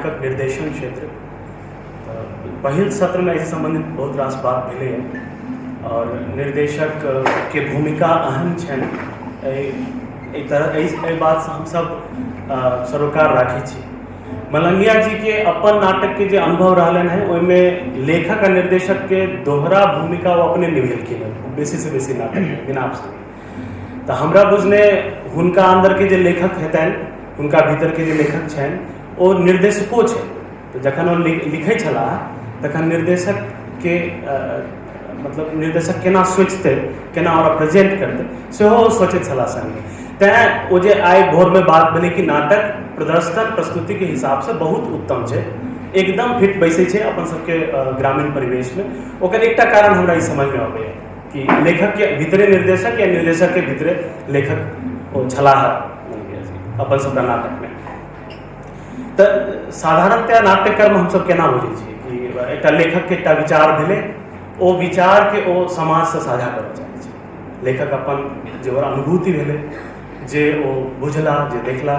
नाटकक निर्देशन क्षेत्र। तऽ पहिल सत्रमे एहिसँ सम्बन्धित बहुत रास बात भेलैए आओर निर्देशकके भूमिका अहम छनि। एहि एहि तरह एहि एहि बातसँ हमसभ सरोकार राखै छी। मलंगिया जीके अपन नाटकके जे अनुभव रहलनि हेँ, ओहिमे लेखक आ निर्देशकके दोहरा भूमिका ओ अपने निभेलखिन हेँ बेसीसँ बेसी नाटकमे बिना। तऽ हमरा बुझने हुनका अन्दरके जे लेखक हेतनि, हुनका भीतरके जे लेखक छनि, ओ निर्देशको छै। तऽ जखन ओ लिखै छलाह, तखन निर्देशकके, मतलब निर्देशक केना सोचतै, केना ओकरा प्रेजेंट करतै, सेहो ओ सोचैत छलाह सङ्गे। तैँ ओ जे आइ भोरमे बात भेलै कि नाटक प्रदर्शन प्रस्तुतिके हिसाबसँ बहुत उत्तम छै, एकदम फिट बैसै छै अपन सबके ग्रामीण परिवेशमे, ओकर एकटा कारण हमरा ई समझमे अबैए कि लेखकके भीतरे निर्देशक या निर्देशकके भीतरे लेखक ओ छलाह अपन सबटा नाटकमे। तऽ साधारणतया नाट्यकर्म हमसब केना बुझै छियै कि एकटा लेखकके एकटा विचार भेलै, ओ विचारके ओ समाजसँ साझा करऽ चाहै छै। लेखक अपन जे ओकर अनुभूति भेलै, जे ओ बुझला, जे देखला,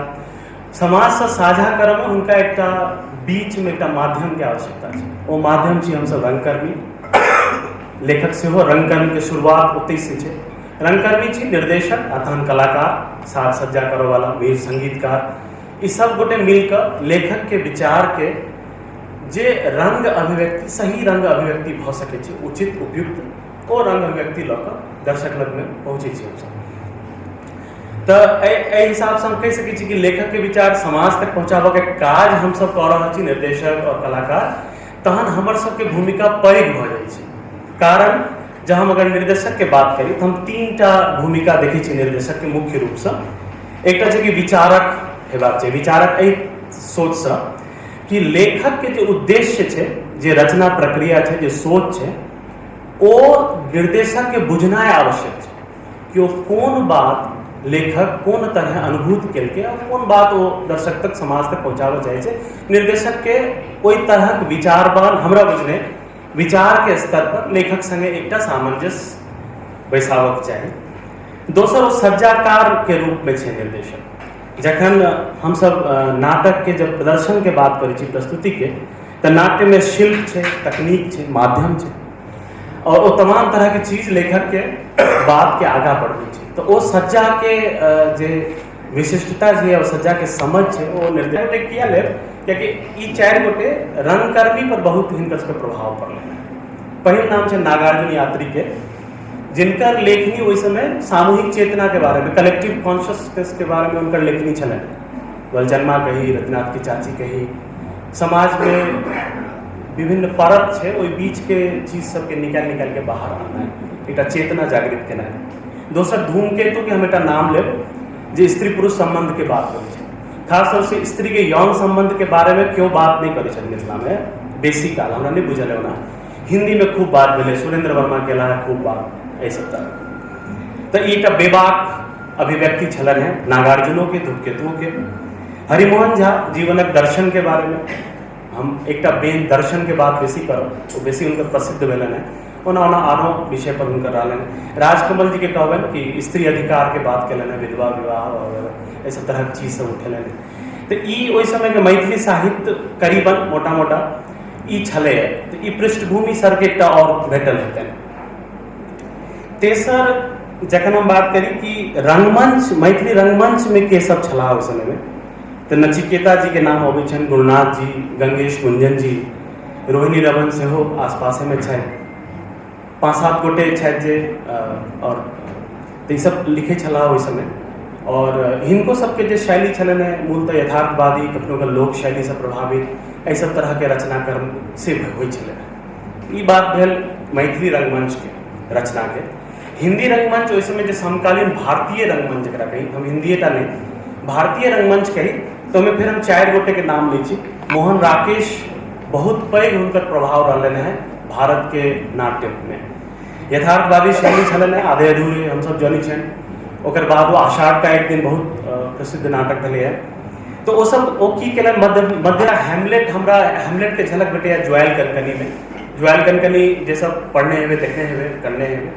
समाजसँ साझा करऽमे हुनका एकटा बीचमे एकटा माध्यमके आवश्यकता छै। ओ माध्यम छी हमसब रंगकर्मी। लेखक सेहो रंगकर्मके शुरुआत ओतहिसँ छै। रंगकर्मी छी निर्देशक आ तहन कलाकार, साज सज्जा करऽवला, वीर संगीतकार, ई सब गोटे मिलकऽ लेखकके विचारके जे रंग अभिव्यक्ति, सही रंग अभिव्यक्ति भऽ सकै छै, उचित उपयुक्त, ओ रंग अभिव्यक्ति लऽ कऽ दर्शक लगमे पहुँचै छी हमसब। तऽ एहि एहि हिसाबसँ हम कहि सकै छी कि लेखकके विचार समाज तक पहुँचाबऽके काज हमसब कऽ रहल छी, निर्देशक आओर कलाकार। तहन हमर सबके भूमिका पैघ भऽ जाइ छै, कारण जँ हम अगर निर्देशकके बात करी तऽ हम तीन टा भूमिका देखै छी निर्देशकके मुख्य रूपसँ। एकटा छै कि विचारक हेबाक चाही। विचारक एहि सोचसँ कि लेखकके जे उद्देश्य छै, जे रचना प्रक्रिया छै, जे सोच छै, ओ निर्देशकके बुझनाइ आवश्यक छै कि ओ कोन बात लेखक कोन तरहे अनुभूत केलकै आ कोन बात ओ दर्शक तक, समाज तक पहुँचाबऽ चाहै छै। निर्देशकके ओहि तरहक विचारवान, हमरा बुझने विचारके स्तर पर लेखक सङ्गे एकटा सामंजस्य बैसाबऽके चाही। दोसर, ओ सज्जाकारके रूपमे छै निर्देशक। जखन हमसब नाटकके जब प्रदर्शनके बात करै छी, प्रस्तुतिके, तऽ नाट्यमे शिल्प छै, तकनीक छै, माध्यम छै आओर ओ तमाम तरहके चीज लेखकके बातके आगाँ बढ़बै छै। तऽ ओ सज्जाके जे विशिष्टता जे ओ सज्जाके समझ छै, ओ निर्देशक किया लेब? कियाकि ई चारि गोटे रंगकर्मी पर बहुत हिनकर सबके प्रभाव पड़लै। पहिल नाम छै नागार्जुन यात्रीके, जिनकर लेखनी ओहि समय सामूहिक चेतनाके बारेमे, कलेक्टिव कॉन्शियसनेसके बारेमे हुनकर लेखनी छलनि। वलजन्मा कही, रतिनाथ की चाची कही, समाजमे विभिन्न परत छै, ओहि बीचके चीज सबके निकालि निकालिके बाहर आननाइ, एकटा चेतना जागृत केनाइ। दोसर धूमकेतुके हम एकटा नाम लेब, जे स्त्री पुरुष सम्बन्धके बात करै छै। खास तौरसँ स्त्रीके यौन सम्बन्धके बारेमे केओ बात नहि करै छथि मिथिलामे बेसी काल, हमरा नहि बुझल है। ओना हिन्दीमे खूब बात भेलै, सुरेंद्र वर्मा केला है खूब बात एहि सब तरह। तऽ ई एकटा बेबाक अभिव्यक्ति छलनि हेँ नागार्जुनोके, धूमकेतुओके। हरिमोहन झा जीवनक दर्शनके बारेमे, हम एकटा बेन दर्शनके बात बेसी करब, ओ बेसी हुनकर प्रसिद्ध भेलनि हेँ। ओना ओना आनो विषय पर हुनकर रहलनि। राजकमल जीके कहबनि कि स्त्री अधिकारके बात केलनि हेँ, विधवा विवाह वगैरह एहि सब तरहक चीज सब उठेलनि हेँ। तऽ ई ओहि समयके मैथिली साहित्य करीबन मोटा मोटा ई छलैए। तऽ ई पृष्ठभूमि सरके एकटा आओर भेटल हेतनि। तेसर, जखन हम बात करी कि रंगमंच, मैथिली रंगमंचमे के सब छलाह ओहि समयमे, तऽ नचिकेता जीके नाम अबै छनि, गुरुनाथ जी, गंगेश गुंजन जी, रोहिणी रमन सेहो आसपासेमे छथि, पाँच सात गोटे छथि जे आओर तऽ ईसब लिखै छलाह ओहि समय। आओर हिनको सबके जे शैली छलनि हेँ, मूलतः यथार्थवादी, कखनो कऽ लोक शैलीसँ प्रभावित, एहि सब तरहके रचनाकर्म से होइ छलै। ई बात भेल मैथिली रंगमंचके रचनाके। हिंदी रंगमंच, ओहि समय जे समकालीन भारतीय रंगमंच जकरा कही हम, हिंदीएटा नहि, भारतीय रंगमंच कही, तऽ ओहिमे फेर हम चारि गोटेके नाम लै छी। मोहन राकेश, बहुत पैघ हुनकर प्रभाव रहलनि हेँ भारतके नाट्यमे। यथार्थवादी शैली छलनि हेँ, आधे अधूरे हमसब जनै छियनि। ओकर बाद ओ आषाढ़ का एक दिन बहुत प्रसिद्ध नाटक भेलैए। तऽ ओ सब ओ की केलनि, मध्य मध्य हैमलेट, हमरा हैमलेटके झलक भेटैए जुआयल कनकनीमे। जुआयल कनकनी जे सब पढ़ने हेबै, देखने हेबै, करने हेबै,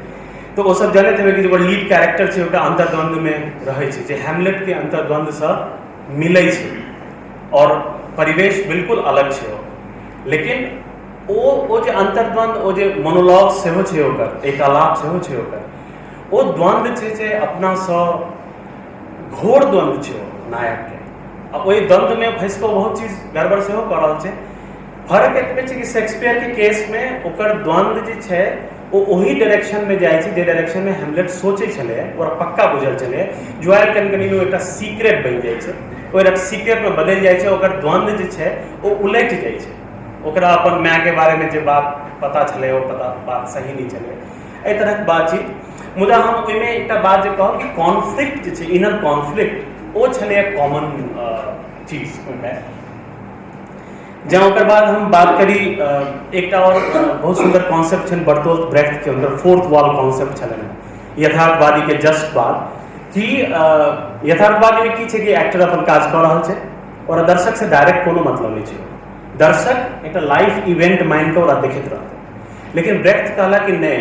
तऽ ओ सब जनैत हेबै कि जे ओकर लीड कैरेक्टर छै, ओकरा अन्तर्द्वन्द्वमे रहै छै, जे हैमलेटके अन्तर्द्वन्द्वसँ मिलै छै आओर परिवेश बिल्कुल अलग छै ओ, लेकिन ओ ओ जे अन्तर्द्वन्द्व, ओ जे मोनोलॉग सेहो छै ओकर, एक आलाप सेहो छै ओकर, ओ द्वन्द्व छै जे अपनासँ घोर द्वन्द्व छै ओ नायकके, आ ओहि द्वन्द्वमे फँसि कऽ बहुत चीज गड़बड़ सेहो कऽ रहल छै। फर्क एतबे छै कि शेक्सपियरके केसमे ओकर द्वन्द्व जे छै ओ ओही डायरेक्शनमे जाइ छै जे डायरेक्शनमे हेमलेट सोचै छलै, ओकरा पक्का बुझल छलै। जुआयल कनकनीमे ओ एकटा सीक्रेट बनि जाइ छै, ओ एकटा सीक्रेटमे बदलि जाइ छै, ओकर द्वन्द्व जे छै ओ उलटि जाइ छै। ओकरा अपन मायके बारेमे जे बात पता छलै ओ पता बात सही नहि छलै, एहि तरहक बातचीत। मुदा हम ओहिमे एकटा बात जे कहब कि कॉन्फ्लिक्ट जे छै, इनर कॉन्फ्लिक्ट, ओ छलैए कॉमन चीज ओहिमे। जँ ओकर बाद हम बात करी, एकटा आओर बहुत सुन्दर कॉन्सेप्ट छनि बर्तोल्ट ब्रेख्त के, हुनकर फोर्थ वॉल कॉन्सेप्ट छलनि यथार्थवादीके जस्ट बाद, कि यथार्थवादीमे की छै कि एक्टर अपन काज कऽ रहल छै, ओकरा दर्शकसँ डायरेक्ट कोनो मतलब नहि छै, दर्शक एकटा लाइफ इवेंट मानि कऽ ओकरा देखैत रहतै। लेकिन ब्रेख्त कहला कि नहि,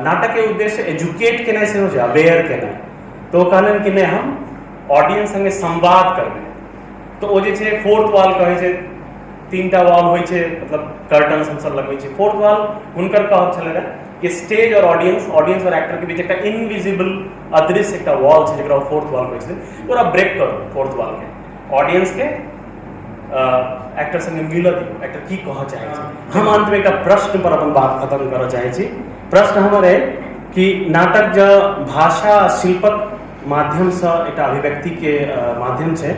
नाटकके उद्देश्य एजुकेट केनाइ सेहो छै, अवेयर केनाइ। तऽ ओ कहलनि कि नहि, हम ऑडियंस सङ्गे संवाद करबै। तऽ ओ जे छै फोर्थ वॉल कहै छै, तीनटा वॉल होइ छै, मतलब कर्टन हमसब लगबै छी। फोर्थ वॉल हुनकर कहब छलै रहए कि स्टेज और ऑडियंस, ऑडियंस और एक्टर के बीच एकटा इनविजिबल अदृश्य एकटा वॉल छै जकरा फोर्थ वॉल कहै छै। ओकरा ब्रेक करू फोर्थ वॉल के, ऑडियंस के एक्टर संगे मिलऽ दियौ, एक्टर की कहऽ चाहै छै। हम अन्तमे एकटा प्रश्न पर अपन बात खत्म करऽ चाहै छी। प्रश्न हमर अइ कि नाटक जँ भाषा शिल्पक माध्यमसँ एकटा अभिव्यक्तिके माध्यम छै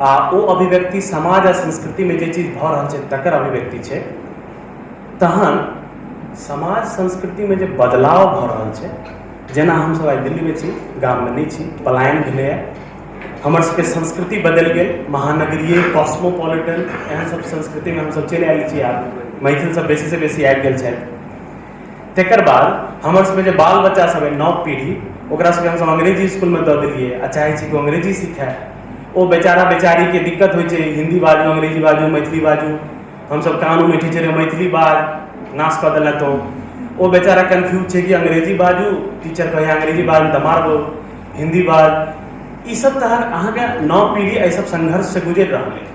आ ओ अभिव्यक्ति समाज आ संस्कृतिमे जे चीज भऽ रहल छै तकर अभिव्यक्ति छै, तहन समाज संस्कृतिमे जे बदलाव भऽ रहल छै, जेना हमसब आइ दिल्लीमे छी, गाममे नहि छी, पलायन भेलैए, हमर सबके संस्कृति बदलि गेल, महानगरीय कॉस्मोपॉलिटन एहन सब संस्कृतिमे हमसब चलि आयल छी, आब मैथिल सब बेसीसँ बेसी आबि गेल छथि। तकर बाद हमर सबके जे बाल बच्चा सब अइ, नव पीढ़ी, ओकरा सबके हमसब अंग्रेजी इसकुलमे दऽ देलियै आ चाहै छी कि ओ अंग्रेजी सीखै। ओ बेचारा बेचारीके दिक्कत होइ छै, हिन्दी बाजू, अंग्रेजी बाजू, मैथिली बाजू, हमसब कान उमैठै छलियै मैथिली बाज, नाश कऽ देलक तो। ओ बेचारा कन्फ्यूज छै कि अंग्रेजी बाजू, टीचर कहैए अंग्रेजी बाज तऽ मारबो, हिन्दी बाज। ई सब तरहक अहाँके नव पीढ़ी एहि सब संघर्षसँ गुजरि रहल अइ।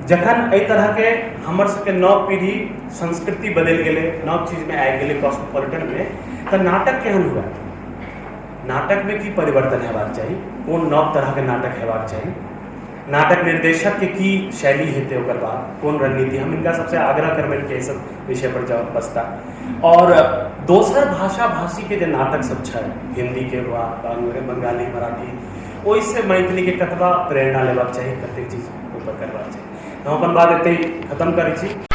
जखन एहि तरहके हमर सबके नव पीढ़ी संस्कृति बदलि गेलै, नव चीजमे आबि गेलै कॉस्मोपॉलिटनमे, तऽ नाटक केहन हुए, नाटकमे की परिवर्तन हेबाक चाही, कोन नव तरहके नाटक हेबाक चाही, नाटक निर्देशकके की शैली हेतै, ओकर बाद कोन रणनीति, हम हिनका सबसँ आग्रह करबनि कि एहि सब विषय पर जवाब बजता। और दोसर भाषा भाषीके जे नाटक सब छै, हिन्दीके वा बंगाली, मराठी, ओहिसँ मैथिलीके कतबा प्रेरणा लेबाक चाही, कतेक चीज ऊपर करबाक चाही। हम अपन बात एतहि खत्म करै छी।